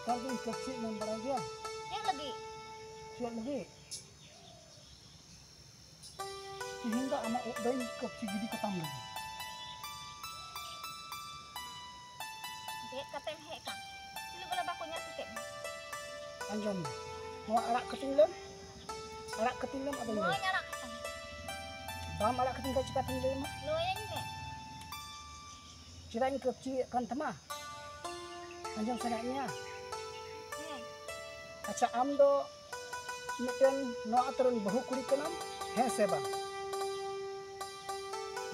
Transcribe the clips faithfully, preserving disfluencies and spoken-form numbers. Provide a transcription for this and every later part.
ᱠᱟᱞ ᱫᱤᱱ ᱠᱟᱹᱯᱪᱤ ᱢᱮᱱ ᱵᱟᱲᱟᱭ ᱜᱮᱭᱟ᱾ ᱪᱮᱫ ᱞᱟᱹᱜᱤᱫ? ᱪᱮᱫ ᱞᱟᱹᱜᱤᱫ? ᱛᱤᱦᱤᱧ ᱫᱚ ᱟᱢᱟᱜ ᱩᱵ ᱫᱚᱧ ᱠᱟᱹᱯᱪᱤ ᱜᱤᱰᱤ ᱠᱟᱛᱟᱢ ᱞᱟᱹᱜᱤᱫ᱾ ᱦᱮᱡ ᱠᱟᱛᱮᱢ ᱦᱮᱡ ᱠᱟᱱ, ᱪᱤᱞᱤ ᱵᱚᱞᱮ ᱵᱟᱠᱚ ᱧᱮᱞ ᱴᱷᱤᱠᱮᱫ ᱢᱮ? ᱟᱸᱡᱚᱢ ᱢᱮ, ᱱᱚᱣᱟ ᱟᱲᱟᱜ ᱠᱟᱹᱴᱤᱧ ᱞᱮᱢ, ᱟᱲᱟᱜ ᱠᱟᱹᱴᱤᱧ ᱞᱮᱢ, ᱟᱫᱚᱧ ᱞᱟᱹᱭ ᱱᱚᱣᱟᱧ ᱟᱲᱟᱜ ᱠᱟᱛᱟᱢᱟ᱾ ᱵᱟᱢ ᱟᱲᱟᱜ ᱠᱟᱹᱴᱤᱧ ᱠᱷᱟᱱ ᱪᱤᱠᱟᱹᱛᱤᱧ ᱞᱟᱹᱭ ᱟᱢᱟ? ᱞᱟᱹᱭᱟᱹᱧ ᱢᱮ᱾ ᱪᱮᱫᱟᱜ ᱤᱧ ᱠᱟᱹᱯᱪᱤᱭᱮᱫ ᱠᱟᱱ ᱛᱟᱢᱟ? ᱟᱸᱡᱚᱢ ᱥᱟᱱᱟᱭᱮᱫ ᱢᱮᱭᱟ? ᱦᱮᱸ᱾ ᱟᱪᱪᱷᱟ, ᱟᱢ ᱫᱚ ᱢᱤᱫᱴᱮᱱ ᱱᱚᱣᱟ ᱟᱛᱳ ᱨᱮᱱ ᱵᱟᱹᱦᱩ ᱠᱩᱲᱤ ᱠᱟᱱᱟᱢ, ᱦᱮᱸ ᱥᱮ ᱵᱟᱝ?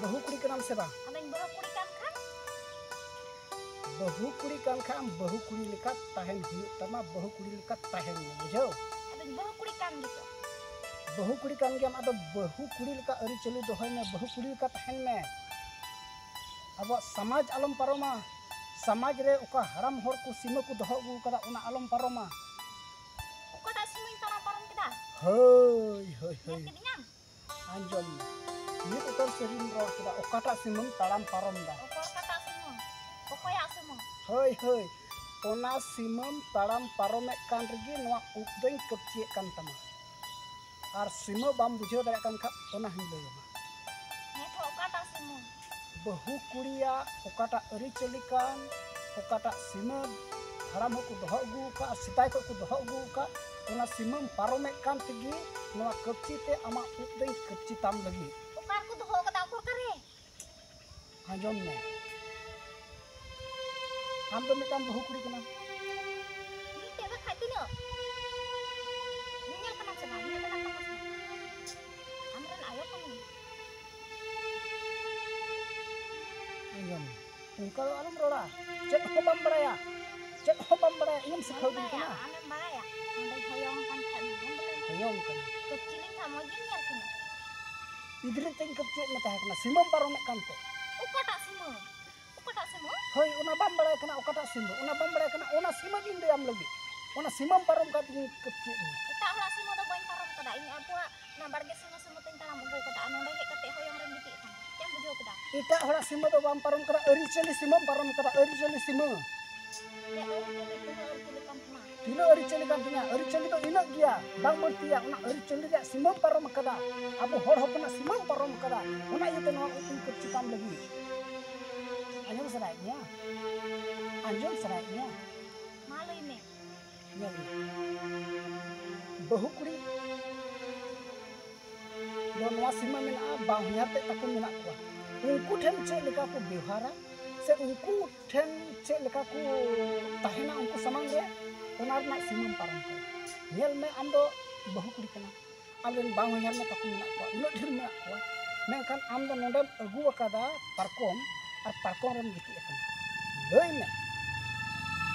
ᱵᱟᱹᱦᱩ ᱠᱩᱲᱤ ᱠᱟᱱᱟᱢ ᱥᱮ ᱵᱟᱝ? ᱟᱫᱚᱧ ᱵᱟᱹᱦᱩ ᱠᱩᱲᱤ ᱠᱟᱱ ᱠᱷᱟᱱ? ᱵᱟᱹᱦᱩ ᱠᱩᱲᱤ ᱠᱟᱱ ᱠᱷᱟᱱ ᱵᱟᱹᱦᱩ ᱠᱩᱲᱤ ᱞᱮᱠᱟ ᱛᱟᱦᱮᱱ ᱦᱩᱭᱩᱜ ᱛᱟᱢᱟ, ᱵᱟᱹᱦᱩ ᱠᱩᱲᱤ ᱞᱮᱠᱟ ᱛᱟᱦᱮᱱ ᱢᱮ, ᱵᱩᱡᱷᱟᱹᱣ? ᱟᱫᱚᱧ ᱵᱟᱹᱦᱩ ᱠᱩᱲᱤ ᱠᱟᱱ ᱜᱮᱪᱚ᱾ ᱵᱟᱹᱦᱩ ᱠᱩᱲᱤ ᱠᱟᱱ ᱜᱮᱭᱟᱢ, ᱟᱫᱚ ᱵᱟᱹᱦᱩ ᱠᱩᱲᱤ ᱞᱮᱠᱟ ᱟᱹᱨᱤᱪᱟᱹᱞᱤ ᱫᱚᱦᱚᱭ ᱢᱮ, ᱵᱟᱹᱦᱩ ᱠᱩᱲᱤ ᱞᱮᱠᱟ ᱛᱟᱦᱮᱱ ᱢᱮ᱾ ᱟᱵᱚᱣᱟᱜ ᱥᱚᱢᱟᱡᱽ ᱟᱞᱚᱢ ᱯᱟᱨᱚᱢᱟ᱾ ᱥᱚᱢᱟᱡᱽ ᱨᱮ ᱚᱠᱟ ᱦᱟᱲᱟᱢ ᱦᱚᱲ ᱠᱚ ᱥᱤᱢᱟᱹ ᱠᱚ ᱫᱚᱦᱚ ᱟᱹᱜᱩ ᱟᱠᱟᱫᱟ, ᱚᱱᱟ ᱟᱞᱚᱢ ᱯᱟᱨᱚᱢᱟ᱾ ᱚᱠᱟᱴᱟᱜ ᱥᱤᱢᱟᱹᱧ ᱛᱟᱲᱟᱢ ᱯᱟᱨᱚᱢ ᱠᱮᱫᱟ? ᱦᱳᱭ, ᱦᱳᱭ, ᱧᱮᱞ ᱦᱳᱭ᱾ ᱠᱤᱫᱤᱧᱟᱢ? ᱟᱸᱡᱚᱢ ᱢᱮ, ᱢᱤᱫ ᱩᱛᱟᱹᱨ ᱥᱟᱹᱨᱤᱢ ᱨᱚᱲ ᱠᱮᱫᱟ, ᱚᱠᱟᱴᱟᱜ ᱥᱤᱢᱟᱹᱢ ᱛᱟᱲᱟᱢ ᱯᱟᱨᱚᱢ ᱫᱟ? ᱚᱠᱚᱭ, ᱚᱠᱟᱴᱟᱜ ᱥᱤᱢᱟᱹ? ᱚᱠᱚᱭᱟᱜ ᱥᱤᱢᱟᱹ? ᱦᱳᱭ, ᱦᱳᱭ, ᱚᱱᱟ ᱥᱤᱢᱟᱹᱢ ᱛᱟᱲᱟᱢ ᱯᱟᱨᱚᱢᱮᱫ ᱠᱟᱱ ᱨᱮᱜᱮ ᱱᱚᱣᱟ ᱩᱵ ᱫᱚᱧ ᱠᱟᱹᱯᱪᱤᱭᱮᱫ ᱠᱟᱱ ᱛᱟᱢᱟ᱾ ᱟᱨ ᱥᱤᱢᱟᱹ ᱵᱟᱢ ᱵᱩᱡᱷᱟᱹᱣ ᱫᱟᱲᱮᱭᱟᱜ ᱠᱟᱱ ᱠᱷᱟᱱ, ᱚᱱᱟ ᱦᱚᱸᱧ ᱞᱟᱹᱭ ᱟᱢᱟ᱾ ᱦᱮᱸ ᱛᱚ, ᱚᱠᱟᱴᱟᱜ ᱥᱤᱢᱟᱹ? ᱵᱟᱹᱦᱩ ᱠᱩᱲᱤᱭᱟᱜ ᱚᱠᱟᱴᱟᱜ ᱟᱹᱨᱤᱪᱟᱹᱞᱤ ᱠᱟᱱ, ᱚᱠᱟᱴᱟᱜ ᱥᱤᱢᱟᱹ ᱦᱟᱲᱟᱢ ᱦᱚᱸᱠᱚ ᱫᱚᱦᱚ ᱟᱹᱜᱩ ᱟᱠᱟᱫ, ᱥᱮᱫᱟᱭ ᱠᱷᱚᱱ ᱠᱚ ᱫᱚᱦᱚ ᱟᱹᱜᱩ ᱟᱠᱟᱫ, ᱚᱱᱟ ᱥᱤᱢᱟᱹᱢ ᱯᱟᱨᱚᱢᱮᱫ ᱠᱟᱱ ᱛᱮᱜᱮ ᱱᱚᱣᱟ ᱠᱟᱹᱯᱪᱤ ᱛᱮ ᱟᱢᱟᱜ ᱩᱵ ᱫᱚᱧ ᱠᱟᱹᱯᱪᱤ ᱛᱟᱢ ᱞᱟᱹᱜᱤᱫ᱾ ᱚᱠᱟ ᱨᱮᱠᱚ ᱫᱚᱦᱚ ᱟᱠᱟᱫᱟ, ᱚᱠᱟ ᱨᱮ? ᱟᱸᱡᱚᱢ ᱢᱮ, ᱟᱢ ᱫᱚ ᱢᱤᱫᱴᱟᱝ ᱵᱟᱹᱦᱩ ᱠᱩᱲᱤ ᱠᱟᱱᱟᱢ᱾ ᱢᱤᱫᱴᱮᱡ ᱵᱟᱠᱷᱟᱡ ᱛᱤᱱᱟᱹᱜ? ᱧᱮᱧᱮᱞ ᱠᱟᱱᱟᱢ ᱥᱮ ᱵᱟᱝ? ᱧᱮᱞ ᱠᱟᱱᱟᱢ ᱥᱮ ᱵᱟᱝ? ᱟᱢᱨᱮᱱ ᱟᱭᱳ ᱠᱟᱹᱱᱟᱹᱧ᱾ ᱟᱸᱡᱚᱢ ᱢᱮ, ᱚᱱᱠᱟ ᱫᱚ ᱟᱞᱚᱢ ᱨᱚᱲᱟ᱾ ᱪᱮᱫ ᱦᱚᱸ ᱵᱟᱢ ᱵᱟᱲᱟᱭᱟ, ᱪᱮᱫ ᱦᱚᱸ ᱵᱟᱢ ᱵᱟᱲᱟᱭᱟ, ᱤᱧᱮᱢ ᱥᱤᱠᱷᱟᱹᱣ ᱫᱤᱧ ᱠᱟᱱᱟ᱾ ᱟᱢᱮᱢ ᱵᱟᱲᱟᱭᱟ, ᱚᱸᱰᱮ ᱦᱚᱭᱚᱝ ᱠᱟᱱ ᱠᱷᱟᱡ ᱢᱮᱱᱟᱢ ᱵᱚᱞᱮ᱾ ᱦᱚᱭᱚᱝ ᱠᱟᱱᱟ᱾ ᱛᱚ ᱪᱤᱞᱤᱧ ᱠᱷᱟᱡ ᱢᱚᱡᱽ ᱜᱮᱢ ᱧᱮᱞ ᱠᱤᱧᱟ᱾ ᱜᱤᱫᱽᱨᱟᱹ ᱛᱮᱧ ᱠᱟᱹᱯᱪᱤᱭᱮᱫ ᱢᱮ ᱛᱟᱦᱮᱸ ᱠᱟᱱᱟ, ᱥᱤᱢᱟᱹᱢ ᱯᱟᱨᱚᱢᱮᱫ ᱠᱟᱱ ᱛᱮ᱾ ᱚᱠᱟᱴᱟᱜ ᱥᱤᱢᱟᱹ? ᱚᱠᱟᱴᱟᱜ ᱥᱤᱢᱟᱹ? ᱦᱳᱭ, ᱚᱱᱟ ᱵᱟᱢ ᱵᱟᱲᱟᱭ ᱠᱟᱱᱟ, ᱚᱠᱟᱴᱟᱜ ᱥᱤᱢᱟᱹ? ᱚᱱᱟ ᱵᱟᱢ ᱵᱟᱲᱟᱭ ᱠᱟᱱᱟ, ᱚᱱᱟ ᱥᱤᱢᱟᱹ ᱜᱤᱧ ᱞᱟᱹᱭᱟᱢ ᱞᱟᱹᱜᱤᱫ᱾ ᱚᱱᱟ ᱥᱤᱢᱟᱹᱢ ᱯᱟᱨᱚᱢ ᱠᱟᱛᱮ ᱜᱤᱧ ᱠᱟᱹᱯᱪᱤᱭᱮᱫ ᱢᱮᱭᱟ᱾ ᱮᱴᱟᱜ ᱦᱚᱲᱟᱜ ᱥᱤᱢᱟᱹ ᱫᱚ ᱵᱟᱹᱧ ᱯᱟᱨᱚᱢ ᱠᱟᱫᱟ, ᱤᱧ ᱟᱵᱚᱣᱟᱜ ᱚᱱᱟ ᱵᱟᱲᱜᱮ ᱥᱤᱢᱟᱹ ᱥᱤᱢᱟᱹ ᱛᱮᱧ ᱛᱟᱲᱟᱢ ᱟᱹᱜᱩ ᱠᱟᱫᱟ, ᱟᱨ ᱱᱚᱸᱰᱮ ᱦᱮᱡ ᱠᱟᱛᱮ ᱦᱚᱭᱚᱝ ᱨᱮᱢ ᱜᱤᱛᱤᱡ ᱟᱠᱟᱱᱟ᱾ ᱪᱮᱫ ᱮᱢ ᱵᱩᱡᱷᱟᱹᱣ ᱠᱮᱫᱟ? ᱮᱴᱟᱜ ᱦᱚᱲᱟᱜ ᱥᱤᱢᱟᱹ ᱫᱚ ᱵᱟᱢ ᱯᱟᱨᱚᱢ ᱠᱟᱫᱟ, ᱟᱹᱨᱤᱪᱟᱹᱞᱤ ᱥᱤᱢᱟᱹᱢ ᱯᱟᱨᱚᱢ ᱠᱟᱫᱟ, ᱟᱹᱨᱤᱪᱟᱹᱞᱤ ᱥᱤᱢᱟᱹ᱾ ᱛᱤᱱᱟᱹᱜ ᱟᱹᱨᱤᱪᱟᱹᱞᱤ ᱠᱟᱱ ᱛᱤᱧᱟ? ᱟᱹᱨᱤᱪᱟᱹᱞᱤ ᱫᱚ ᱤᱱᱟᱹᱜ ᱜᱮᱭᱟ, ᱵᱟᱝ ᱵᱟᱹᱲᱛᱤᱭᱟ᱾ ᱚᱱᱟ ᱟᱹᱨᱤᱪᱟᱹᱞᱤ ᱨᱮᱭᱟᱜ ᱥᱤᱢᱟᱹᱢ ᱯᱟᱨᱚᱢ ᱟᱠᱟᱫᱟ, ᱟᱵᱚ ᱦᱚᱲ ᱦᱚᱯᱚᱱᱟᱜ ᱥᱤᱢᱟᱹᱢ ᱯᱟᱨᱚᱢ ᱟᱠᱟᱫᱟ᱾ ᱚᱱᱟ ᱤᱭᱟᱹᱛᱮ ᱱᱚᱣᱟ ᱩᱛᱩ ᱠᱟᱹᱯᱪᱤ ᱛᱟᱢ ᱞᱟᱹᱜᱤᱫ᱾ ᱟᱸᱡᱚᱢ ᱥᱟᱱᱟᱭᱮᱫ ᱢᱮᱭᱟ? ᱟᱸᱡᱚᱢ ᱥᱟᱱᱟᱭᱮᱫ ᱢᱮᱭᱟ? ᱢᱟ ᱞᱟᱹᱭ ᱢᱮ᱾ ᱧᱮᱞ ᱢᱮ, ᱵᱟᱹᱦᱩ ᱠᱩᱲᱤ ᱫᱚ ᱱᱚᱣᱟ ᱥᱤᱢᱟᱹ ᱢᱮᱱᱟᱜᱼᱟ, ᱵᱟᱦᱧᱟᱨ ᱛᱮᱫ ᱛᱟᱠᱚ ᱢᱮᱱᱟᱜ ᱠᱚᱣᱟ᱾ ᱩᱱᱠᱩ ᱴᱷᱮᱱ ᱪᱮᱫ ᱞᱮᱠᱟ ᱠᱚ ᱵᱮᱣᱦᱟᱨᱟ ᱥᱮ ᱩᱱᱠᱩ ᱴᱷᱮᱱ ᱪᱮᱫ ᱞᱮᱠᱟ ᱠᱚ ᱛᱟᱦᱮᱱᱟ ᱩᱱᱠᱩ ᱥᱟᱢᱟᱝ ᱨᱮ, ᱚᱱᱟ ᱨᱮᱱᱟᱜ ᱥᱤᱢᱟᱹᱢ ᱯᱟᱨᱚᱢ ᱠᱟᱱᱟ᱾ ᱧᱮᱞ ᱢᱮ, ᱟᱢ ᱫᱚ ᱵᱟᱹᱦᱩ ᱠᱩᱲᱤ ᱠᱟᱱᱟᱢ, ᱟᱢᱨᱮᱱ ᱵᱟᱦᱧᱟᱨ ᱢᱮ ᱛᱟᱠᱚ ᱢᱮᱱᱟᱜ ᱠᱚᱣᱟ, ᱩᱱᱟᱹᱜ ᱰᱷᱮᱨ ᱢᱮᱱᱟᱜ ᱠᱚᱣᱟ, ᱢᱮᱱᱠᱷᱟᱱ ᱟᱢ ᱫᱚ ᱱᱚᱰᱮᱢ ᱟᱹᱜᱩ ᱟᱠᱟᱫᱟ ᱯᱟᱨᱠᱚᱢ, ᱟᱨ ᱯᱟᱨᱠᱚᱢ ᱨᱮᱢ ᱜᱤᱛᱤᱡ ᱟᱠᱟᱱᱟ᱾ ᱞᱟᱹᱭ ᱢᱮ,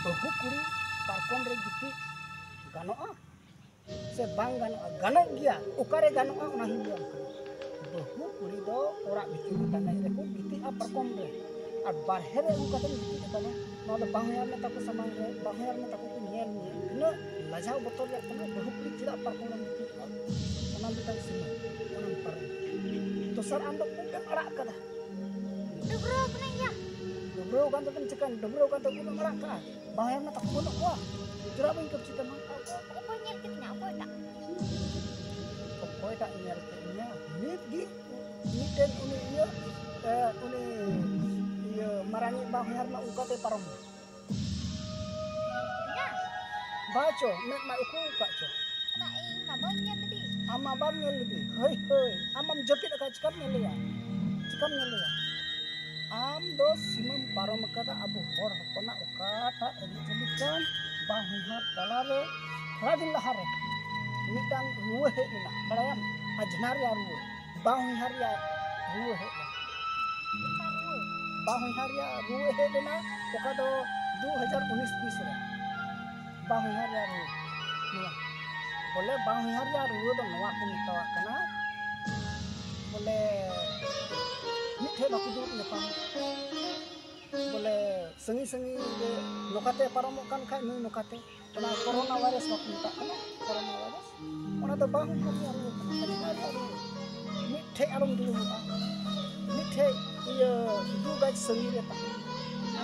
ᱵᱟᱹᱦᱩ ᱠᱩᱲᱤ ᱯᱟᱨᱠᱚᱢ ᱨᱮ ᱜᱤᱛᱤᱡ ᱜᱟᱱᱚᱜᱼᱟ ᱥᱮ ᱵᱟᱝ ᱜᱟᱱᱚᱜᱼᱟ? ᱜᱟᱱᱚᱜ ᱜᱮᱭᱟ᱾ ᱚᱠᱟᱨᱮ ᱜᱟᱱᱚᱜᱼᱟ, ᱚᱱᱟ ᱦᱚᱸᱧ ᱞᱟᱹᱭᱟᱢ ᱠᱟᱱᱟ᱾ ᱵᱟᱹᱦᱩ ᱠᱩᱲᱤ ᱫᱚ ᱚᱲᱟᱜ ᱵᱷᱤᱛᱤᱨ ᱨᱮ ᱛᱟᱦᱮᱸ ᱨᱮᱠᱚ ᱜᱤᱛᱤᱡᱼᱟ ᱯᱟᱨᱠᱚᱢ ᱨᱮ, ᱟᱨ ᱵᱟᱨᱦᱮ ᱨᱮ ᱟᱹᱜᱩ ᱠᱟᱛᱮᱢ ᱜᱤᱛᱤᱡ ᱟᱠᱟᱱᱟ᱾ ᱱᱚᱣᱟ ᱫᱚ ᱵᱟᱦᱧᱟᱨ ᱢᱮ ᱛᱟᱠᱚ ᱥᱟᱢᱟᱝ ᱨᱮ, ᱵᱟᱦᱧᱟᱨ ᱢᱮ ᱛᱟᱠᱚ ᱠᱚ ᱧᱮᱞ ᱢᱮᱭᱟ᱾ ᱩᱱᱟᱹᱜ ᱞᱟᱡᱟᱣ ᱵᱚᱛᱚᱨ ᱨᱮᱭᱟᱜ ᱠᱟᱱᱟ, ᱵᱟᱹᱦᱩ ᱠᱩᱲᱤ ᱪᱮᱫᱟᱜ ᱯᱟᱨᱠᱚᱢ ᱨᱮᱢ ᱜᱤᱛᱤᱡ ᱠᱚᱜᱼᱟ? ᱚᱱᱟ ᱢᱤᱫᱴᱟᱝ ᱥᱤᱢᱟᱹ, ᱚᱱᱟᱢ ᱯᱟᱨᱚᱢ᱾ ᱫᱚᱥᱟᱨ, ᱟᱢ ᱫᱚ ᱩᱵ ᱮᱢ ᱟᱲᱟᱜ ᱠᱟᱫᱟ᱾ ᱰᱟᱹᱵᱽᱨᱟᱹᱣ ᱠᱟᱹᱱᱟᱹᱧ ᱭᱟ᱾ ᱰᱟᱹᱵᱽᱨᱟᱹᱣ ᱠᱟᱱ ᱛᱮᱫᱚᱢ ᱪᱤᱠᱟᱹᱭᱮᱱᱟ? ᱰᱟᱹᱵᱽᱨᱟᱹᱣ ᱠᱟᱱ ᱛᱮ ᱩᱵ ᱮᱢ ᱟᱲᱟᱜ ᱠᱟᱜᱼᱟ? ᱵᱟᱦᱧᱟᱨ ᱢᱮ ᱛᱟᱠᱚ ᱵᱟᱹᱱᱩᱜ ᱠᱚᱣᱟ? ᱪᱮᱫᱟᱜ ᱵᱟᱹᱧ ᱠᱟᱹᱯᱪᱤ ᱛᱟᱢᱟ? ᱚᱠᱚᱭ ᱧᱮᱞ ᱠᱮᱫᱤᱧᱟ? ᱚᱠᱚᱭᱴᱟᱜ? ᱚᱠᱚᱭᱴᱟᱜ ᱧᱮᱞ ᱠᱮᱫ ᱢᱮᱭᱟ? ᱱᱤᱛ ᱜᱮ ᱢᱤᱫᱴᱮᱱ ᱩᱱᱤ ᱤᱭᱟᱹ, ᱮ, ᱩᱱᱤ ᱤᱭᱟᱹ ᱢᱟᱨᱟᱝᱤᱡ ᱵᱟᱦᱧᱟᱨ ᱢᱟ ᱚᱱᱠᱟᱛᱮ ᱯᱟᱨᱚᱢ ᱮᱱᱟ᱾ ᱤᱧᱟ? ᱵᱟ ᱪᱚ, ᱢᱮᱫ ᱢᱟ ᱩᱠᱩ ᱟᱠᱟᱫ ᱪᱚ᱾ ᱚᱱᱟ ᱤᱧ ᱢᱟ ᱵᱟᱹᱧ ᱧᱮᱞ ᱞᱮᱫᱮ᱾ ᱟᱢ ᱢᱟ ᱵᱟᱢ ᱧᱮᱞ ᱞᱮᱫᱮ᱾ ᱦᱳᱭ, ᱦᱳᱭ, ᱟᱢ ᱢᱟᱢ ᱡᱟᱹᱯᱤᱫ ᱟᱠᱟᱫ, ᱪᱤᱠᱟᱢ ᱧᱮᱞᱮᱭᱟ? ᱪᱤᱠᱟᱢ ᱧᱮᱞᱮᱭᱟ? ᱟᱢ ᱫᱚ ᱥᱤᱢᱟᱹᱢ ᱯᱟᱨᱚᱢ ᱟᱠᱟᱫᱟ ᱟᱵᱚ ᱦᱚᱲ ᱦᱚᱯᱚᱱᱟᱜ ᱚᱠᱟᱴᱟᱜ ᱟᱹᱨᱤᱪᱟᱹᱞᱤ ᱠᱟᱱ᱾ ᱵᱟᱦᱧᱟᱨ ᱛᱟᱞᱟᱨᱮ ᱛᱷᱚᱲᱟ ᱫᱤᱱ ᱞᱟᱦᱟᱨᱮ ᱢᱤᱫᱴᱟᱝ ᱨᱩᱣᱟᱹ ᱦᱮᱡ ᱞᱮᱱᱟ, ᱵᱟᱲᱟᱭᱟᱢ? ᱟᱡᱽᱱᱟ ᱨᱮᱭᱟᱜ ᱨᱩᱣᱟᱹ, ᱵᱟᱦᱧᱟᱨ ᱨᱮᱭᱟᱜ ᱨᱩᱣᱟᱹ ᱦᱮᱡ ᱞᱮᱱᱟ᱾ ᱚᱠᱟ ᱨᱩᱣᱟᱹ? ᱵᱟᱦᱧᱟᱨ ᱨᱮᱭᱟᱜ ᱨᱩᱣᱟᱹ ᱦᱮᱡ ᱞᱮᱱᱟ, ᱚᱠᱟ ᱫᱚ ᱫᱩ ᱦᱟᱡᱟᱨ ᱩᱱᱤᱥ ᱵᱤᱥ ᱨᱮ᱾ ᱵᱟᱦᱧᱟᱨ ᱨᱮᱭᱟᱜ ᱨᱩᱣᱟᱹ ᱱᱚᱣᱟ᱾ ᱵᱚᱞᱮ, ᱵᱟᱦᱧᱟᱨ ᱨᱮᱭᱟᱜ ᱨᱩᱣᱟᱹ ᱫᱚ ᱱᱚᱣᱟ ᱠᱚ ᱢᱮᱛᱟᱣᱟᱜ ᱠᱟᱱᱟ, ᱵᱚᱞᱮ, ᱢᱤᱫᱴᱷᱮᱡ ᱵᱟᱠᱚ ᱫᱩᱲᱩᱵ ᱧᱟᱯᱟᱢᱟ᱾ ᱵᱚᱞᱮ, ᱥᱟᱺᱜᱤᱧ ᱥᱟᱺᱜᱤᱧ ᱨᱮ ᱱᱚᱝᱠᱟᱛᱮ ᱯᱟᱨᱚᱢᱚᱜ ᱠᱟᱱ ᱠᱷᱟᱡ ᱱᱩᱭ ᱱᱚᱝᱠᱟᱛᱮ, ᱚᱱᱟ ᱠᱳᱨᱳᱱᱟ ᱵᱷᱟᱭᱨᱟᱥ ᱵᱟᱠᱚ ᱢᱮᱛᱟᱜ ᱠᱟᱱᱟ, ᱠᱳᱨᱳᱱᱟ ᱵᱷᱟᱭᱨᱟᱥ, ᱚᱱᱟ ᱫᱚ ᱵᱟᱦᱧᱟᱨ ᱨᱮᱭᱟᱜ ᱨᱩᱣᱟᱹ ᱠᱟᱱᱟ, ᱟᱡᱽᱱᱟ ᱨᱮᱭᱟᱜ ᱨᱩᱣᱟᱹ᱾ ᱢᱤᱫᱴᱷᱮᱡ ᱟᱞᱚᱢ ᱫᱩᱲᱩᱵᱚᱜᱼᱟ, ᱢᱤᱫᱴᱷᱮᱡ ᱤᱭᱟᱹ ᱫᱩ ᱜᱟᱡᱽ ᱥᱟᱺᱜᱤᱧ ᱨᱮ ᱛᱟᱦᱮᱸ᱾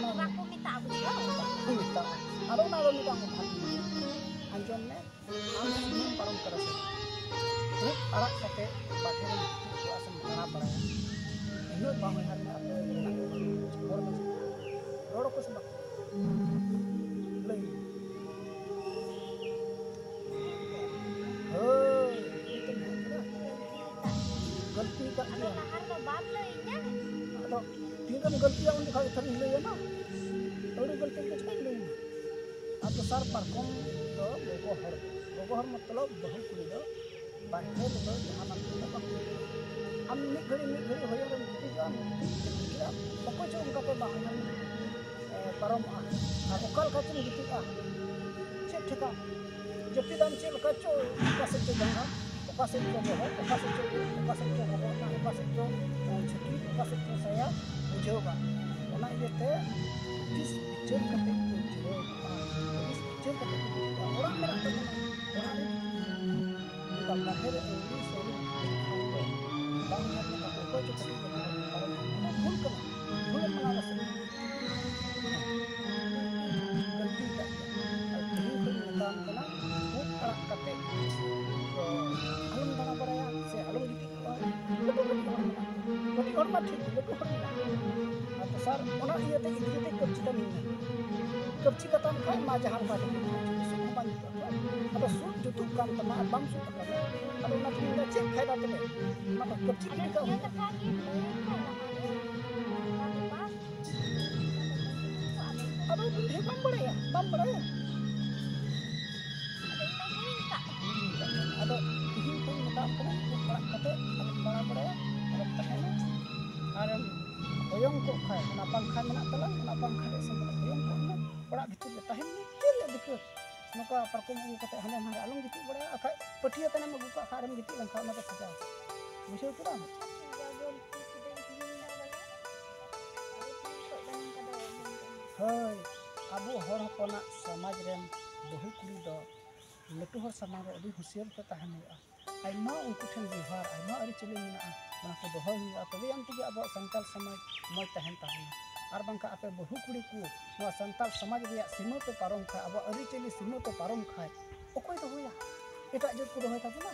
ᱵᱟᱠᱚ ᱢᱮᱛᱟᱜᱼᱟ, ᱵᱩᱡᱷᱟᱹᱣ? ᱵᱟᱠᱚ ᱢᱮᱛᱟᱜᱼᱟ᱾ ᱟᱫᱚ ᱚᱱᱟ ᱫᱚ ᱢᱤᱫᱴᱟᱝ ᱠᱟᱛᱷᱟ ᱟᱸᱡᱚᱢ ᱢᱮ, ᱟᱢ ᱥᱤᱢ ᱯᱟᱨᱚᱢ ᱠᱟᱫᱟ ᱥᱮ? ᱩᱵ ᱟᱲᱟᱜ ᱠᱟᱛᱮ ᱵᱟᱦᱨᱮ ᱨᱮᱢ ᱜᱤᱛᱤᱡ ᱠᱚᱜᱼᱟ ᱥᱮᱢ ᱫᱟᱬᱟ ᱵᱟᱲᱟᱭᱟ, ᱤᱱᱟᱹᱜ ᱵᱟᱝ ᱩᱭᱦᱟᱹᱨ ᱢᱮ ᱟᱯᱮ ᱢᱮᱱᱟᱜ ᱠᱚᱣᱟ, ᱦᱚᱲ ᱫᱚ ᱨᱚᱲ ᱟᱠᱚ ᱥᱮ ᱵᱟᱠᱚ? ᱞᱟᱹᱭ ᱢᱮ᱾ ᱦᱳᱭ, ᱤᱧ ᱛᱚᱧ ᱢᱮᱱ ᱠᱮᱫᱟ᱾ ᱜᱟᱹᱞᱛᱤ ᱠᱟᱜ ᱟᱫᱚ ᱜᱮᱭᱟ᱾ ᱞᱟᱦᱟ ᱨᱮᱫᱚ ᱵᱟᱢ ᱞᱟᱹᱭᱟᱹᱧᱟ᱾ ᱟᱫᱚ ᱛᱤᱱᱟᱹᱜ ᱮᱢ ᱜᱟᱹᱞᱛᱤᱭᱟ ᱩᱱ ᱡᱚᱠᱷᱟᱜ ᱜᱮ ᱛᱷᱚᱨᱤᱧ ᱞᱟᱹᱭ ᱟᱢᱟ᱾ ᱟᱹᱣᱲᱤ ᱜᱟᱹᱞᱛᱤ ᱫᱚ ᱪᱮᱠᱟᱧ ᱞᱟᱹᱭ ᱟᱢᱟ? ᱟᱨ ᱫᱚᱥᱟᱨ ᱯᱟᱨᱠᱚᱢ ᱫᱚ ᱜᱚᱜᱚ ᱦᱚᱲ, ᱜᱚᱜᱚ ᱦᱚᱲ ᱢᱚᱛᱞᱚᱵ ᱵᱟᱹᱦᱩ ᱠᱩᱲᱤ ᱫᱚ ᱵᱟᱦᱨᱮ ᱨᱮᱫᱚ ᱡᱟᱦᱟᱱᱟᱜ ᱠᱚᱫᱚ ᱵᱟᱠᱚ ᱤᱫᱤᱭᱟ᱾ ᱟᱢ ᱢᱤᱫ ᱜᱷᱟᱹᱲᱤ ᱢᱤᱫ ᱜᱷᱟᱹᱲᱤ ᱦᱚᱭᱚ ᱨᱮᱢ ᱜᱤᱛᱤᱡᱚᱜᱼᱟ, ᱜᱤᱛᱤᱡ ᱜᱤᱛᱤᱡ ᱜᱤᱛᱤᱡ ᱚᱠᱚᱭ ᱪᱚ ᱚᱱᱠᱟ ᱛᱮ ᱵᱟᱝ ᱦᱚᱭᱚ ᱨᱮᱢ, ᱮ, ᱯᱟᱨᱚᱢᱚᱜᱼᱟ᱾ ᱟᱨ ᱚᱠᱟ ᱞᱮᱠᱟ ᱪᱚᱢ ᱜᱤᱛᱤᱡᱼᱟ, ᱪᱮᱫ ᱴᱷᱤᱠᱟ? ᱡᱟᱹᱯᱤᱫᱟᱢ ᱪᱮᱫ ᱞᱮᱠᱟ ᱪᱚ, ᱚᱠᱟ ᱥᱮᱫ ᱪᱚ ᱡᱟᱸᱜᱟ, ᱚᱠᱟ ᱥᱮᱫ ᱪᱚ ᱵᱚᱦᱚᱜ, ᱚᱠᱟ ᱥᱮᱫ ᱪᱚ ᱩᱵ, ᱚᱠᱟ ᱥᱮᱫ ᱪᱚ ᱵᱚᱦᱚᱜ ᱨᱮᱱᱟᱜ, ᱚᱠᱟ ᱥᱮᱫ ᱪᱚ, ᱮ, ᱡᱷᱩᱸᱴᱤ, ᱚᱠᱟ ᱥᱮᱫ ᱪᱚ ᱥᱟᱭᱟ, ᱵᱩᱡᱷᱟᱹᱣ ᱵᱟᱝ᱾ ᱚᱱᱟ ᱤᱭᱟᱹᱛᱮ ᱦᱩᱫᱤᱥ ᱵᱤᱪᱟᱹᱨ ᱠᱟᱛᱮ ᱠᱚ ᱡᱤᱨᱟᱹᱣ ᱠᱚᱜᱼᱟ, ᱦᱩᱫᱤᱥ ᱵᱤᱪᱟᱹᱨ ᱠᱟᱛᱮ ᱠᱚ ᱡᱤᱨᱟᱹᱣ ᱠᱚᱜᱼᱟ᱾ ᱚᱲᱟᱜ ᱢᱮᱱᱟᱜ ᱛᱟᱵᱚᱱᱟ, ᱚᱲᱟᱜ ᱨᱮ ᱚᱱᱠᱟ ᱵᱟᱦᱨᱮ ᱨᱮ ᱟᱹᱣᱲᱤ ᱥᱟᱹᱣᱲᱤ ᱠᱷᱟᱱ ᱫᱚ ᱵᱟᱝ ᱧᱮᱞ ᱞᱮᱠᱟ ᱚᱠᱚᱭ ᱪᱚ ᱠᱟᱹᱴᱤᱡ ᱠᱚ ᱯᱟᱨᱚᱢ ᱠᱟᱱᱟ᱾ ᱚᱱᱟ ᱵᱷᱩᱞ ᱠᱟᱱᱟ, ᱵᱷᱩᱞ ᱠᱟᱱᱟ ᱥᱮ? ᱜᱟᱹᱞᱛᱤ ᱠᱟᱜ ᱜᱮᱭᱟ᱾ ᱟᱨ ᱛᱮᱦᱮᱧ ᱠᱷᱚᱱ ᱢᱮᱛᱟᱢ ᱠᱟᱱᱟ, ᱩᱵ ᱟᱲᱟᱜ ᱠᱟᱛᱮ ᱫᱚ ᱟᱞᱚᱢ ᱫᱟᱬᱟ ᱵᱟᱲᱟᱭᱟ ᱥᱮ ᱟᱞᱚᱢ ᱜᱤᱛᱤᱡ ᱠᱚᱜᱼᱟ᱾ ᱞᱟᱹᱴᱩ ᱠᱟᱹᱴᱤᱡ ᱦᱚᱲ ᱢᱮᱱᱟᱜ ᱠᱚᱣᱟ᱾ ᱠᱟᱹᱴᱤᱡ ᱦᱚᱲ ᱢᱟ ᱴᱷᱤᱠ ᱜᱮ, ᱞᱟᱹᱴᱩ ᱦᱚᱲ ᱢᱮᱱᱟᱜ ᱠᱚᱣᱟ᱾ ᱟᱨ ᱫᱚᱥᱟᱨ, ᱚᱱᱟ ᱤᱭᱟᱹᱛᱮ ᱜᱤᱫᱽᱨᱟᱹ ᱫᱚ ᱠᱟᱹᱯᱪᱤ ᱠᱟᱹᱢᱤ ᱢᱮ᱾ ᱠᱟᱹᱯᱪᱤ ᱠᱟᱛᱟᱢ ᱠᱷᱟᱡ ᱢᱟ ᱡᱟᱦᱟᱸ ᱞᱮᱠᱟ ᱛᱮᱜᱮ ᱥᱩᱫ ᱦᱚᱸ ᱵᱟᱝ ᱡᱩᱛᱩᱜᱼᱟ᱾ ᱟᱫᱚ ᱥᱩᱫ ᱡᱩᱛᱩᱜ ᱠᱟᱱ ᱛᱟᱢᱟ ᱟᱨ ᱵᱟᱢ ᱥᱩᱫ ᱟᱠᱟᱫᱟ, ᱟᱫᱚ ᱚᱱᱟ ᱛᱮᱜᱮ ᱢᱮᱱᱫᱟ, ᱪᱮᱫ ᱯᱷᱟᱭᱫᱟ ᱛᱚᱵᱮ? ᱚᱱᱟ ᱫᱚ ᱠᱟᱹᱯᱪᱤ ᱜᱤᱰᱤ ᱠᱟᱜ ᱦᱩᱭᱩᱜᱼᱟ᱾ ᱟᱫᱚ ᱵᱩᱫᱷᱤ ᱵᱟᱢ ᱵᱟᱲᱟᱭᱟ, ᱵᱟᱢ ᱵᱟᱲᱟᱭᱟ᱾ ᱟᱫᱚ ᱛᱤᱦᱤᱧ ᱠᱷᱚᱱ ᱢᱮᱛᱟᱢ ᱠᱟᱱᱟ, ᱩᱵ ᱟᱲᱟᱜ ᱠᱟᱛᱮ ᱟᱞᱚᱢ ᱫᱟᱬᱟ ᱵᱟᱲᱟᱭᱟ, ᱟᱞᱚᱢ ᱛᱟᱦᱮᱱᱟ᱾ ᱟᱨᱮᱢ ᱦᱚᱭᱚᱝ ᱠᱚᱜ ᱠᱷᱟᱡ, ᱚᱱᱟ ᱯᱟᱝᱠᱷᱟ ᱢᱮᱱᱟᱜ ᱛᱟᱞᱟᱝ, ᱚᱱᱟ ᱯᱟᱝᱠᱷᱟ ᱨᱮ ᱥᱮᱱ ᱠᱟᱛᱮ ᱦᱚᱭᱚᱝ ᱠᱚᱜ ᱢᱮ, ᱚᱲᱟᱜ ᱵᱷᱤᱛᱤᱨ ᱨᱮ ᱛᱟᱦᱮᱱ ᱢᱮ, ᱪᱮᱫ ᱨᱮᱭᱟᱜ ᱫᱤᱠᱠᱟᱹᱛ? ᱱᱚᱝᱠᱟ ᱯᱟᱨᱠᱚᱢ ᱟᱹᱜᱩ ᱠᱟᱛᱮ ᱦᱟᱸᱰᱮ ᱱᱟᱰᱮ ᱟᱞᱚᱢ ᱜᱤᱛᱤᱡ ᱵᱟᱲᱟᱭᱟ, ᱵᱟᱠᱷᱟᱡ ᱯᱟᱹᱴᱭᱟᱹ ᱛᱟᱱᱮᱢ ᱟᱹᱜᱩ ᱠᱟᱜ ᱠᱷᱟᱡ ᱟᱨᱮᱢ ᱜᱤᱛᱤᱡ ᱞᱮᱱᱠᱷᱟᱡ ᱚᱱᱟ ᱫᱚ ᱥᱟᱡᱟᱣ᱾ ᱵᱩᱡᱷᱟᱹᱣ ᱠᱮᱫᱟᱢ? ᱦᱳᱭ, ᱟᱵᱚ ᱦᱚᱲ ᱦᱚᱯᱚᱱᱟᱜ ᱥᱚᱢᱟᱡᱽ ᱨᱮᱱ ᱵᱟᱹᱦᱩ ᱠᱩᱲᱤ ᱫᱚ ᱞᱟᱹᱴᱩ ᱦᱚᱲ ᱥᱟᱢᱟᱝ ᱨᱮ ᱟᱹᱰᱤ ᱦᱩᱸᱥᱤᱭᱟᱹᱨ ᱛᱮ ᱛᱟᱦᱮᱱ ᱦᱩᱭᱩᱜᱼᱟ᱾ ᱟᱭᱢᱟ ᱩᱱᱠᱩ ᱴᱷᱮᱱ ᱵᱮᱣᱦᱟᱨ, ᱟᱭᱢᱟ ᱟᱹᱨᱤᱪᱟᱹᱞᱤ ᱢᱮᱱᱟᱜᱼᱟ, ᱚᱱᱟ ᱠᱚ ᱫᱚᱦᱚᱭ ᱦᱩᱭᱩᱜᱼᱟ, ᱛᱚᱵᱮ ᱟᱱ ᱛᱮᱜᱮ ᱟᱵᱚᱣᱟᱜ ᱥᱟᱱᱛᱟᱲ ᱥᱚᱢᱟᱡᱽ ᱢᱚᱡᱽ ᱛᱟᱦᱮᱱ ᱛᱟᱵᱚᱱᱟ᱾ ᱟᱨ ᱵᱟᱝᱠᱷᱟᱱ ᱟᱯᱮ ᱵᱟᱹᱦᱩ ᱠᱩᱲᱤ ᱠᱚ ᱱᱚᱣᱟ ᱥᱟᱱᱛᱟᱲ ᱥᱚᱢᱟᱡᱽ ᱨᱮᱭᱟᱜ ᱥᱤᱢᱟᱹ ᱯᱮ ᱯᱟᱨᱚᱢ ᱠᱷᱟᱡ, ᱟᱵᱚᱣᱟᱜ ᱟᱹᱨᱤᱪᱟᱹᱞᱤ ᱥᱤᱢᱟᱹ ᱯᱮ ᱯᱟᱨᱚᱢ ᱠᱷᱟᱡ, ᱚᱠᱚᱭ ᱫᱚᱦᱚᱭᱟ? ᱮᱴᱟᱜ ᱡᱟᱹᱛ ᱠᱚ ᱫᱚᱦᱚᱭ ᱛᱟᱵᱚᱱᱟ?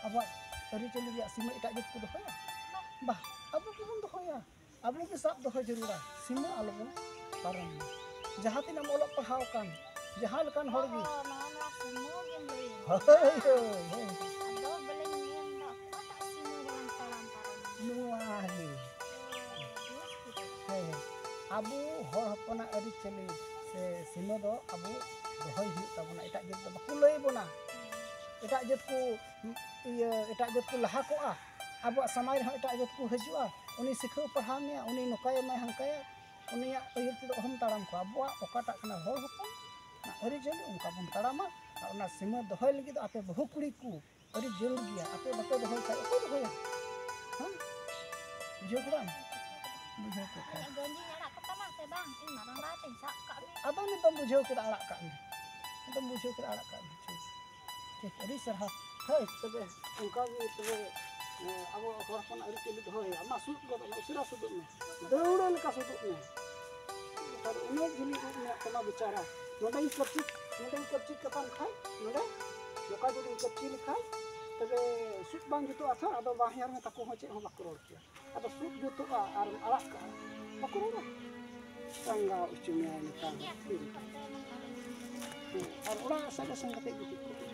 ᱟᱵᱚᱣᱟᱜ ᱟᱹᱨᱤᱪᱟᱹᱞᱤ ᱨᱮᱭᱟᱜ ᱥᱤᱢᱟᱹ ᱮᱴᱟᱜ ᱡᱟᱹᱛ ᱠᱚ ᱫᱚᱦᱚᱭᱟ? ᱵᱟ, ᱟᱵᱚ ᱜᱮᱵᱚᱱ ᱫᱚᱦᱚᱭᱟ᱾ ᱟᱵᱚ ᱜᱮ ᱥᱟᱵ ᱫᱚᱦᱚ ᱡᱟᱹᱨᱩᱲᱟ, ᱥᱤᱢᱟᱹ ᱟᱞᱚᱵᱚᱱ ᱯᱟᱨᱚᱢ ᱢᱟ᱾ ᱡᱟᱦᱟᱸ ᱛᱤᱱᱟᱹᱜ ᱮᱢ ᱚᱞᱚᱜ ᱯᱟᱲᱦᱟᱣ ᱟᱠᱟᱱ, ᱡᱟᱦᱟᱸ ᱞᱮᱠᱟᱱ ᱦᱚᱲ ᱜᱮ᱾ ᱚ, ᱱᱚᱣᱟ, ᱱᱚᱣᱟ ᱥᱤᱢᱟᱹ ᱜᱮᱢ ᱞᱟᱹᱭ ᱮᱫᱟ᱾ ᱦᱳᱭ, ᱦᱳᱭ, ᱦᱳᱭ᱾ ᱟᱫᱚ ᱵᱚᱞᱮᱧ ᱢᱮᱱᱫᱟ, ᱚᱠᱟᱴᱟᱜ ᱥᱤᱢᱟᱹ ᱵᱟᱞᱟᱝ ᱛᱟᱲᱟᱢ ᱯᱟᱨᱚᱢ? ᱱᱚᱣᱟ ᱜᱮ᱾ ᱚ, ᱵᱩᱡᱽ ᱠᱮᱫᱟᱹᱧ᱾ ᱦᱮᱸ, ᱟᱵᱚ ᱦᱚᱲ ᱦᱚᱯᱚᱱᱟᱜ ᱟᱹᱨᱤᱪᱟᱹᱞᱤ ᱥᱮ ᱥᱤᱢᱟᱹ ᱫᱚ ᱟᱵᱚ ᱫᱚᱦᱚᱭ ᱦᱩᱭᱩᱜ ᱛᱟᱵᱚᱱᱟ᱾ ᱮᱴᱟᱜ ᱡᱟᱹᱛ ᱫᱚ ᱵᱟᱠᱚ ᱞᱟᱹᱭ ᱵᱚᱱᱟ᱾ ᱮᱴᱟᱜ ᱡᱟᱹᱛ ᱠᱚ, ᱤᱭᱟᱹ, ᱮᱴᱟᱜ ᱡᱟᱹᱛ ᱠᱚ ᱞᱟᱦᱟ ᱠᱚᱜᱼᱟ, ᱟᱵᱚᱣᱟᱜ ᱥᱚᱢᱟᱡᱽ ᱨᱮᱦᱚᱸ ᱮᱴᱟᱜ ᱡᱟᱹᱛ ᱠᱚ ᱦᱤᱡᱩᱜᱼᱟ᱾ ᱩᱱᱤ ᱥᱤᱠᱷᱟᱹᱣ ᱯᱟᱲᱦᱟᱣ ᱢᱮᱭᱟ, ᱩᱱᱤ ᱱᱚᱝᱠᱟᱭ ᱮᱢᱟᱭ ᱦᱟᱱᱠᱟᱭᱟ, ᱩᱱᱤᱭᱟᱜ ᱟᱹᱭᱩᱨ ᱛᱮᱫᱚ ᱚᱦᱚᱢ ᱛᱟᱲᱟᱢ ᱠᱚᱣᱟ᱾ ᱟᱵᱚᱣᱟᱜ ᱚᱠᱟᱴᱟᱜ ᱠᱟᱱᱟ ᱦᱚᱲ ᱦᱚᱯᱚᱱ ᱟᱹᱨᱤᱪᱟᱹᱞᱤ, ᱚᱱᱠᱟ ᱵᱚᱱ ᱛᱟᱲᱟᱢᱟ᱾ ᱟᱨ ᱚᱱᱟ ᱥᱤᱢᱟᱹ ᱫᱚᱦᱚᱭ ᱞᱟᱹᱜᱤᱫ ᱫᱚ ᱟᱯᱮ ᱵᱟᱹᱦᱩ ᱠᱩᱲᱤ ᱠᱚ ᱟᱹᱰᱤ ᱡᱟᱹᱨᱩᱲ ᱜᱮᱭᱟ᱾ ᱟᱯᱮ ᱵᱟᱯᱮ ᱫᱚᱦᱚᱭ ᱠᱷᱟᱡ ᱚᱠᱚᱭ ᱫᱚᱦᱚᱭᱟ? ᱦᱮᱸ? ᱵᱩᱡᱷᱟᱹᱣ ᱠᱮᱫᱟᱢ? ᱵᱩᱡᱷᱟᱹᱣ ᱠᱮᱫ ᱠᱷᱟᱡ᱾ ᱜᱚᱸᱡᱤᱧ ᱟᱲᱟᱜ ᱠᱟᱛᱟᱢᱟ ᱥᱮ ᱵᱟᱝ? ᱤᱧ ᱢᱟᱨᱟᱝ ᱫᱟᱫᱟ ᱛᱤᱧ ᱥᱟᱵ ᱠᱟᱜ ᱢᱮ᱾ ᱟᱫᱚ ᱱᱤᱛᱚᱜ ᱵᱩᱡᱷᱟᱹᱣ ᱠᱮᱫᱟ, ᱟᱲᱟᱜ ᱠᱟᱜ ᱢᱮ᱾ ᱱᱤᱛᱚᱜ ᱵᱩᱡᱷᱟᱹᱣ ᱠᱮᱫᱟ, ᱟᱲᱟᱜ ᱠᱟᱜ ᱢᱮ᱾ ᱴᱷᱤᱠ᱾ ᱴᱷᱤᱠ, ᱟᱹᱰᱤ ᱥᱟᱨᱦᱟᱣ᱾ ᱦᱳᱭ, ᱛᱚᱵᱮ ᱚᱱᱠᱟ ᱜᱮ ᱛᱚᱵᱮ, ᱮ, ᱟᱵᱚ ᱦᱚᱲ ᱦᱚᱯᱚᱱᱟᱜ ᱟᱹᱨᱤᱪᱟᱹᱞᱤ ᱫᱚᱦᱚᱭ ᱦᱩᱭᱩᱜᱼᱟ᱾ ᱟᱢᱟᱜ ᱥᱩᱫ ᱜᱚᱫᱚᱜ ᱢᱮ, ᱩᱥᱟᱹᱨᱟ ᱥᱩᱫᱚᱜ ᱢᱮ᱾ ᱫᱟᱹᱣᱲᱟᱹ ᱞᱮᱠᱟ ᱥᱩᱫᱚᱜ ᱢᱮ᱾ ᱱᱮᱛᱟᱨ ᱩᱱᱟᱹᱜ ᱡᱷᱟᱹᱞᱤ ᱩᱵ ᱢᱮᱱᱟᱜ ᱛᱟᱢᱟ ᱵᱮᱪᱟᱨᱟ᱾ ᱱᱚᱰᱮᱧ ᱠᱟᱹᱯᱪᱤ, ᱱᱚᱰᱮᱧ ᱠᱟᱹᱯᱪᱤ ᱠᱟᱛᱟᱢ ᱠᱷᱟᱡ, ᱱᱚᱰᱮ, ᱱᱚᱝᱠᱟ ᱡᱩᱫᱤᱧ ᱠᱟᱹᱯᱪᱤ ᱞᱮᱠᱷᱟᱡ, ᱛᱚᱵᱮ ᱥᱩᱫ ᱵᱟᱝ ᱡᱩᱛᱩᱜᱼᱟ ᱛᱷᱚᱨ, ᱟᱫᱚ ᱵᱟᱦᱧᱟᱨ ᱢᱮᱛᱟ ᱠᱚ ᱦᱚᱸ ᱪᱮᱫ ᱦᱚᱸ ᱵᱟᱠᱚ ᱨᱚᱲ ᱠᱮᱭᱟ᱾ ᱟᱫᱚ ᱥᱩᱫ ᱡᱩᱛᱩᱜᱼᱟ ᱟᱨᱮᱢ ᱟᱲᱟᱜ ᱠᱟᱜᱼᱟ, ᱵᱟᱠᱚ ᱨᱚᱲᱟ᱾ ᱨᱟᱸᱜᱟᱣ ᱦᱚᱪᱚ ᱢᱮᱭᱟᱭ ᱱᱮᱛᱟᱨ ᱫᱚ᱾ ᱦᱮᱸ, ᱟᱨ ᱚᱲᱟᱜ ᱥᱟᱡᱟ ᱥᱟᱝ ᱠᱟᱛᱮ ᱜᱤᱛᱤᱡ ᱠᱚᱜ ᱢᱮ᱾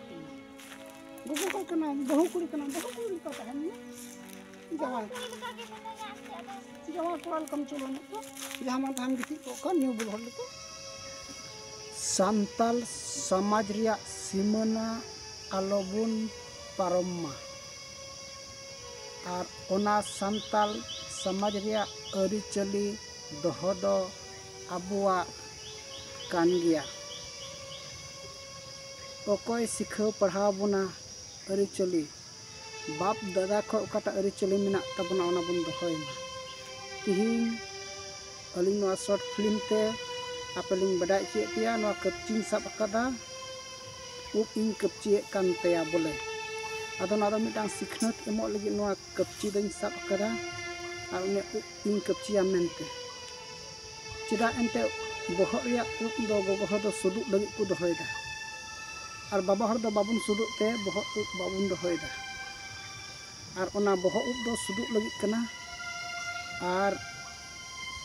ᱦᱮᱸ᱾ ᱜᱚᱜᱚ ᱦᱚᱲ ᱠᱟᱱᱟᱢ, ᱵᱟᱹᱦᱩ ᱠᱩᱲᱤ ᱠᱟᱱᱟᱢ, ᱵᱟᱹᱦᱩ ᱠᱩᱲᱤ ᱞᱮᱠᱟ ᱛᱟᱦᱮᱱ ᱢᱮ᱾ ᱡᱟᱶᱟᱭ, ᱡᱟᱶᱟᱭ ᱠᱚᱲᱟ ᱞᱮᱠᱟᱢ ᱪᱚᱞᱚᱱᱚᱜ ᱠᱟᱱ, ᱡᱟᱦᱟᱸ ᱢᱟᱱ ᱛᱟᱦᱟᱸᱢ ᱜᱤᱛᱤᱡ ᱠᱚᱜ ᱠᱟᱱ, ᱧᱩ ᱵᱩᱞ ᱦᱚᱲ ᱞᱮᱠᱟ᱾ ᱥᱟᱱᱛᱟᱞ ᱥᱚᱢᱟᱡᱽ ᱨᱮᱭᱟᱜ ᱥᱤᱢᱟᱹᱱᱟ ᱟᱞᱚᱵᱚᱱ ᱯᱟᱨᱚᱢ ᱢᱟ᱾ ᱟᱨ ᱚᱱᱟ ᱥᱟᱱᱛᱟᱞ ᱥᱚᱢᱟᱡᱽ ᱨᱮᱭᱟᱜ ᱟᱹᱨᱤᱪᱟᱹᱞᱤ ᱫᱚᱦᱚ ᱫᱚ ᱟᱵᱚᱣᱟᱜ ᱠᱟᱱ ᱜᱮᱭᱟ᱾ ᱚᱠᱚᱭ ᱥᱤᱠᱷᱟᱹᱣ ᱯᱟᱲᱦᱟᱣ ᱵᱚᱱᱟ ᱟᱹᱨᱤᱪᱟᱹᱞᱤ, ᱵᱟᱯ ᱫᱟᱫᱟ ᱠᱷᱚᱱ ᱚᱠᱟᱴᱟᱜ ᱟᱹᱨᱤᱪᱟᱹᱞᱤ ᱢᱮᱱᱟᱜ ᱛᱟᱵᱚᱱᱟ, ᱚᱱᱟ ᱵᱚᱱ ᱫᱚᱦᱚᱭ ᱢᱟ᱾ ᱛᱤᱦᱤᱧ ᱟᱹᱞᱤᱧ ᱱᱚᱣᱟ short film ᱛᱮ ᱟᱯᱮ ᱞᱤᱧ ᱵᱟᱰᱟᱭ ᱦᱚᱪᱚᱭᱮᱫ ᱯᱮᱭᱟ, ᱱᱚᱣᱟ ᱠᱟᱹᱯᱪᱤᱧ ᱥᱟᱵ ᱟᱠᱟᱫᱟ, ᱩᱵ ᱤᱧ ᱠᱟᱹᱯᱪᱤᱭᱮᱫ ᱠᱟᱱ ᱛᱟᱭᱟ ᱵᱚᱞᱮ᱾ ᱟᱫᱚ ᱱᱚᱣᱟ ᱫᱚ ᱢᱤᱫᱴᱟᱝ ᱥᱤᱠᱷᱱᱟᱹᱛ ᱮᱢᱚᱜ ᱞᱟᱹᱜᱤᱫ ᱱᱚᱣᱟ ᱠᱟᱹᱯᱪᱤ ᱫᱚᱧ ᱥᱟᱵ ᱟᱠᱟᱫᱟ᱾ ᱟᱨ ᱩᱱᱤᱭᱟᱜ ᱩᱵ ᱤᱧ ᱠᱟᱹᱯᱪᱤᱭᱟ ᱢᱮᱱᱛᱮ᱾ ᱪᱮᱫᱟᱜ ᱮᱱᱛᱮ ᱵᱚᱦᱚᱜ ᱨᱮᱭᱟᱜ ᱩᱵ ᱫᱚ ᱜᱚᱜᱚ ᱦᱚᱲ ᱫᱚ ᱥᱩᱫᱩᱜ ᱞᱟᱹᱜᱤᱫ ᱠᱚ ᱫᱚᱦᱚᱭᱮᱫᱟ, ᱟᱨ ᱵᱟᱵᱟ ᱦᱚᱲ ᱫᱚ ᱵᱟᱵᱚᱱ ᱥᱩᱫᱩᱜ ᱛᱮ ᱵᱚᱦᱚᱜ ᱩᱵ ᱵᱟᱵᱚᱱ ᱫᱚᱦᱚᱭᱮᱫᱟ᱾ ᱟᱨ ᱚᱱᱟ ᱵᱚᱦᱚᱜ ᱩᱵ ᱫᱚ ᱥᱩᱫᱩᱜ ᱞᱟᱹᱜᱤᱫ ᱠᱟᱱᱟ᱾ ᱟᱨ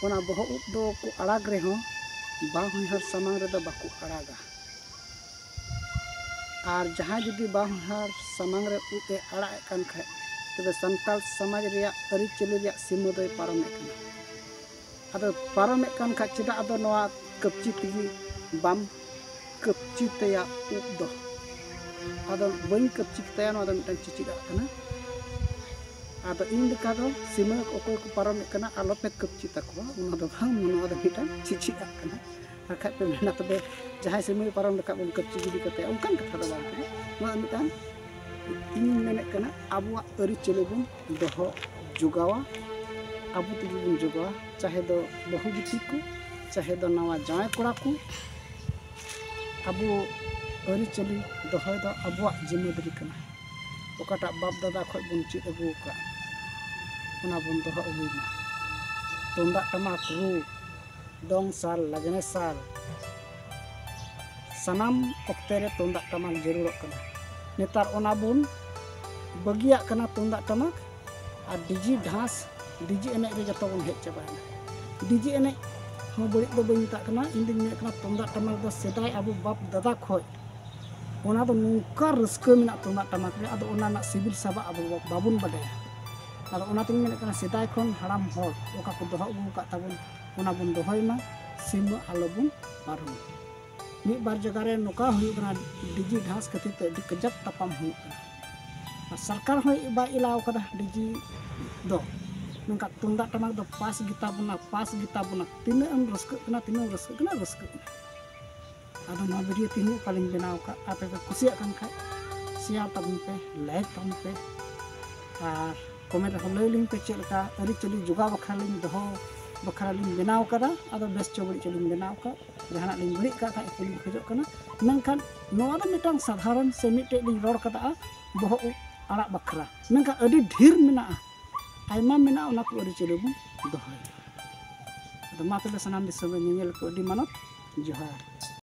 ᱚᱱᱟ ᱵᱚᱦᱚᱜ ᱩᱵ ᱫᱚ ᱠᱚ ᱟᱲᱟᱜᱽ ᱨᱮᱦᱚᱸ ᱵᱟᱝ ᱦᱚᱧᱦᱟᱨ ᱥᱟᱢᱟᱝ ᱨᱮᱫᱚ ᱵᱟᱠᱚ ᱟᱲᱟᱜᱟ᱾ ᱟᱨ ᱡᱟᱦᱟᱸᱭ ᱡᱩᱫᱤ ᱵᱟᱝ ᱦᱚᱧᱦᱟᱨ ᱥᱟᱢᱟᱝ ᱨᱮ ᱩᱵ ᱮ ᱟᱲᱟᱜ ᱮᱫ ᱠᱟᱱ ᱠᱷᱟᱡ, ᱛᱚᱵᱮ ᱥᱟᱱᱛᱟᱲ ᱥᱚᱢᱟᱡᱽ ᱨᱮᱭᱟᱜ ᱟᱹᱨᱤᱪᱟᱹᱞᱤ ᱨᱮᱭᱟᱜ ᱥᱤᱢᱟᱹ ᱫᱚᱭ ᱯᱟᱨᱚᱢᱮᱫ ᱠᱟᱱᱟ᱾ ᱟᱫᱚ ᱯᱟᱨᱚᱢᱮᱫ ᱠᱟᱱ ᱠᱷᱟᱡ ᱪᱮᱫᱟᱜ ᱟᱫᱚ ᱱᱚᱣᱟ ᱠᱟᱹᱯᱪᱤ ᱛᱮᱜᱮ ᱵᱟᱢ ᱠᱟᱹᱯᱪᱤ ᱛᱟᱭᱟ ᱩᱵ ᱫᱚ? ᱟᱫᱚ ᱵᱟᱹᱧ ᱠᱟᱹᱯᱪᱤ ᱛᱟᱭᱟ, ᱱᱚᱣᱟ ᱫᱚ ᱢᱤᱫᱴᱟᱝ ᱪᱤᱪᱤᱫᱟᱜ ᱠᱟᱱᱟ᱾ ᱟᱫᱚ ᱤᱧ ᱞᱮᱠᱟ ᱫᱚ ᱥᱤᱢᱟᱹ ᱚᱠᱚᱭ ᱠᱚ ᱯᱟᱨᱚᱢᱮᱫ ᱠᱟᱱᱟ, ᱟᱞᱚᱯᱮ ᱠᱟᱹᱯᱪᱤ ᱛᱟᱠᱚᱣᱟ, ᱚᱱᱟ ᱫᱚ ᱵᱟᱝ, ᱱᱚᱣᱟ ᱫᱚ ᱢᱤᱫᱴᱟᱝ ᱪᱤᱪᱤᱫᱟᱜ ᱠᱟᱱᱟ᱾ ᱟᱨ ᱠᱷᱟᱡ ᱯᱮ ᱢᱮᱱᱟ, ᱛᱚᱵᱮ ᱡᱟᱦᱟᱸᱭ ᱥᱤᱢᱟᱹᱭ ᱯᱟᱨᱚᱢ ᱞᱮᱠᱷᱟᱡ ᱵᱚᱱ ᱠᱟᱹᱯᱪᱤ ᱜᱤᱰᱤ ᱠᱟᱛᱟᱭᱟ, ᱚᱱᱠᱟᱱ ᱠᱟᱛᱷᱟ ᱫᱚ ᱵᱟᱝ ᱠᱟᱱᱟ᱾ ᱱᱚᱣᱟ ᱫᱚ ᱢᱤᱫᱴᱟᱝ, ᱤᱧ ᱢᱮᱱᱮᱫ ᱠᱟᱱᱟ, ᱟᱵᱚᱣᱟᱜ ᱟᱹᱨᱤᱪᱟᱹᱞᱤ ᱵᱚᱱ ᱫᱚᱦᱚ ᱡᱚᱜᱟᱣᱟ, ᱟᱵᱚ ᱛᱮᱜᱮ ᱵᱚᱱ ᱡᱚᱜᱟᱣᱟ, ᱪᱟᱦᱮ ᱫᱚ ᱵᱟᱹᱦᱩ ᱵᱤᱴᱤ ᱠᱚ, ᱪᱟᱦᱮ ᱫᱚ ᱱᱟᱣᱟ ᱡᱟᱶᱟᱭ ᱠᱚᱲᱟ ᱠᱚ᱾ ᱟᱵᱚ ᱟᱹᱨᱤᱪᱟᱹᱞᱤ ᱫᱚᱦᱚᱭ ᱫᱚ ᱟᱵᱚᱣᱟᱜ ᱡᱤᱢᱟᱹᱫᱟᱨᱤ ᱠᱟᱱᱟ᱾ ᱚᱠᱟᱴᱟᱜ ᱵᱟᱯ ᱫᱟᱫᱟ ᱠᱷᱚᱡ ᱵᱚᱱ ᱪᱮᱫ ᱟᱹᱜᱩ ᱟᱠᱟᱫ, ᱚᱱᱟ ᱵᱚᱱ ᱫᱚᱦᱚ ᱟᱹᱜᱩᱭ ᱢᱟ᱾ ᱛᱩᱢᱫᱟᱜ ᱴᱟᱢᱟᱠ ᱨᱩ, ᱫᱚᱝ ᱥᱟᱞ, ᱞᱟᱜᱽᱬᱮ ᱥᱟᱞ, ᱥᱟᱱᱟᱢ ᱚᱠᱛᱮ ᱨᱮ ᱛᱩᱢᱫᱟᱜ ᱴᱟᱢᱟᱠ ᱡᱟᱹᱨᱩᱲᱚᱜ ᱠᱟᱱᱟ᱾ ᱱᱮᱛᱟᱨ ᱚᱱᱟ ᱵᱚᱱ ᱵᱟᱹᱜᱤᱭᱟᱜ ᱠᱟᱱᱟ, ᱛᱩᱢᱫᱟᱜ ᱴᱟᱢᱟᱠ, ᱟᱨ ᱰᱤᱡᱤ ᱰᱷᱟᱸᱥ, ᱰᱤᱡᱤ ᱮᱱᱮᱡ ᱨᱮ ᱡᱚᱛᱚ ᱵᱚᱱ ᱦᱮᱡ ᱪᱟᱵᱟᱭᱮᱱᱟ᱾ ᱰᱤᱡᱤ ᱮᱱᱮᱡ ᱦᱚᱸ ᱵᱟᱹᱲᱤᱡ ᱫᱚ ᱵᱟᱹᱧ ᱢᱮᱛᱟᱜ ᱠᱟᱱᱟ, ᱤᱧ ᱫᱩᱧ ᱢᱮᱱᱮᱫ ᱠᱟᱱᱟ ᱛᱩᱢᱫᱟᱜ ᱴᱟᱢᱟᱠ ᱫᱚ ᱥᱮᱫᱟᱭ ᱟᱵᱚ ᱵᱟᱯ ᱫᱟᱫᱟ ᱠᱷᱚᱡ ᱚᱱᱟ ᱫᱚ ᱱᱚᱝᱠᱟ ᱨᱟᱹᱥᱠᱟᱹ ᱢᱮᱱᱟᱜ ᱛᱩᱢᱫᱟᱜ ᱴᱟᱢᱟᱠ ᱨᱮ, ᱟᱫᱚ ᱚᱱᱟ ᱨᱮᱱᱟᱜ ᱥᱤᱵᱤᱞ ᱥᱟᱵᱟᱜ ᱟᱵᱚ ᱵᱟᱵᱚᱱ ᱵᱟᱰᱟᱭᱟ᱾ ᱟᱫᱚ ᱚᱱᱟᱛᱤᱧ ᱢᱮᱱᱮᱫ ᱠᱟᱱᱟ, ᱥᱮᱫᱟᱭ ᱠᱷᱚᱱ ᱦᱟᱲᱟᱢ ᱦᱚᱲ ᱚᱠᱟ ᱠᱚ ᱫᱚᱦᱚ ᱟᱹᱜᱩ ᱟᱠᱟᱫ ᱛᱟᱵᱚᱱ, ᱚᱱᱟ ᱵᱚᱱ ᱫᱚᱦᱚᱭ ᱢᱟ, ᱥᱤᱢᱟᱹ ᱟᱞᱚ ᱵᱚᱱ ᱯᱟᱨᱚᱢᱟ᱾ ᱢᱤᱫ ᱵᱟᱨ ᱡᱟᱭᱜᱟ ᱨᱮ ᱱᱚᱝᱠᱟ ᱦᱩᱭᱩᱜ ᱠᱟᱱᱟ, ᱰᱤᱡᱤ ᱰᱷᱟᱸᱥ ᱠᱷᱟᱹᱛᱤᱨ ᱛᱮ ᱟᱹᱰᱤ ᱠᱟᱡᱟᱠ ᱛᱟᱯᱟᱢ ᱦᱩᱭᱩᱜ ᱠᱟᱱᱟ᱾ ᱟᱨ ᱥᱚᱨᱠᱟᱨ ᱦᱚᱸᱭ ᱵᱟᱭ ᱮᱞᱟᱣ ᱠᱟᱫᱟ ᱰᱤᱡᱤ ᱫᱚ, ᱢᱮᱱᱠᱷᱟᱱ ᱛᱩᱢᱫᱟᱜ ᱴᱟᱢᱟᱠ ᱫᱚ ᱯᱟᱥ ᱜᱮᱛᱟ ᱵᱚᱱᱟ, ᱯᱟᱥ ᱜᱮᱛᱟ ᱵᱚᱱᱟ᱾ ᱛᱤᱱᱟᱹᱜ ᱮᱢ ᱨᱟᱹᱥᱠᱟᱹᱜ ᱠᱟᱱᱟ, ᱛᱤᱱᱟᱹᱜ ᱮᱢ ᱨᱟᱹᱥᱠᱟᱹᱜ ᱠᱟᱱᱟ, ᱨᱟᱹᱥᱠᱟᱹᱜ ᱢᱮ᱾ ᱟᱫᱚ ᱱᱚᱣᱟ ᱵᱷᱤᱰᱤᱭᱳ ᱛᱮᱦᱮᱧ ᱚᱠᱟᱞᱤᱧ ᱵᱮᱱᱟᱣ ᱟᱠᱟᱫ, ᱟᱯᱮ ᱯᱮ ᱠᱩᱥᱤᱭᱟᱜ ᱠᱟᱱ ᱠᱷᱟᱡ ᱥᱮᱭᱟᱨ ᱛᱟᱵᱚᱱ ᱯᱮ, ᱞᱟᱭᱤᱠ ᱛᱟᱵᱚᱱ ᱯᱮ, ᱟᱨ ᱠᱚᱢᱮᱱᱴ ᱨᱮᱦᱚᱸ ᱞᱟᱹᱭ ᱞᱤᱧ ᱯᱮ ᱪᱮᱫ ᱞᱮᱠᱟ ᱟᱹᱨᱤᱪᱟᱹᱞᱤ ᱡᱚᱜᱟᱣ ᱵᱟᱠᱷᱨᱟ ᱞᱤᱧ ᱫᱚᱦᱚ ᱵᱟᱠᱷᱨᱟ ᱞᱤᱧ ᱵᱮᱱᱟᱣ ᱠᱟᱫᱟ᱾ ᱟᱫᱚ ᱵᱮᱥ ᱪᱚ ᱵᱟᱹᱲᱤᱡ ᱪᱚ ᱞᱤᱧ ᱵᱮᱱᱟᱣ ᱟᱠᱟᱫ, ᱡᱟᱦᱟᱱᱟᱜ ᱞᱤᱧ ᱵᱟᱹᱲᱤᱡ ᱠᱟᱜ ᱠᱷᱟᱡ ᱠᱩᱞᱤ ᱠᱷᱚᱡᱚᱜ ᱠᱟᱱᱟ᱾ ᱢᱮᱱᱠᱷᱟᱱ ᱱᱚᱣᱟ ᱫᱚ ᱢᱤᱫᱴᱟᱝ ᱥᱟᱫᱷᱟᱨᱚᱱ ᱥᱮ ᱢᱤᱫᱴᱮᱡ ᱞᱤᱧ ᱨᱚᱲ ᱠᱟᱫᱟ ᱵᱚᱦᱚᱜ ᱩᱵ ᱟᱲᱟᱜ ᱵᱟᱠᱷᱨᱟ, ᱢᱮᱱᱠᱷᱟᱱ ᱟᱹᱰᱤ ᱰᱷᱮᱨ ᱢᱮᱱᱟᱜᱼᱟ᱾ ᱟᱭᱢᱟ ᱢᱮᱱᱟᱜᱼᱟ, ᱚᱱᱟ ᱠᱚ ᱟᱹᱨᱤᱪᱟᱹᱞᱤ ᱵᱚᱱ ᱫᱚᱦᱚᱭᱟ᱾ ᱟᱫᱚ ᱢᱟ ᱛᱚᱵᱮ ᱥᱟᱱᱟᱢ ᱫᱤᱥᱚᱢ ᱨᱮ ᱧᱮᱧᱮᱞ ᱠᱚ ᱟᱹᱰᱤ ᱢᱟᱱᱚᱛ ᱡᱚᱦᱟᱨ᱾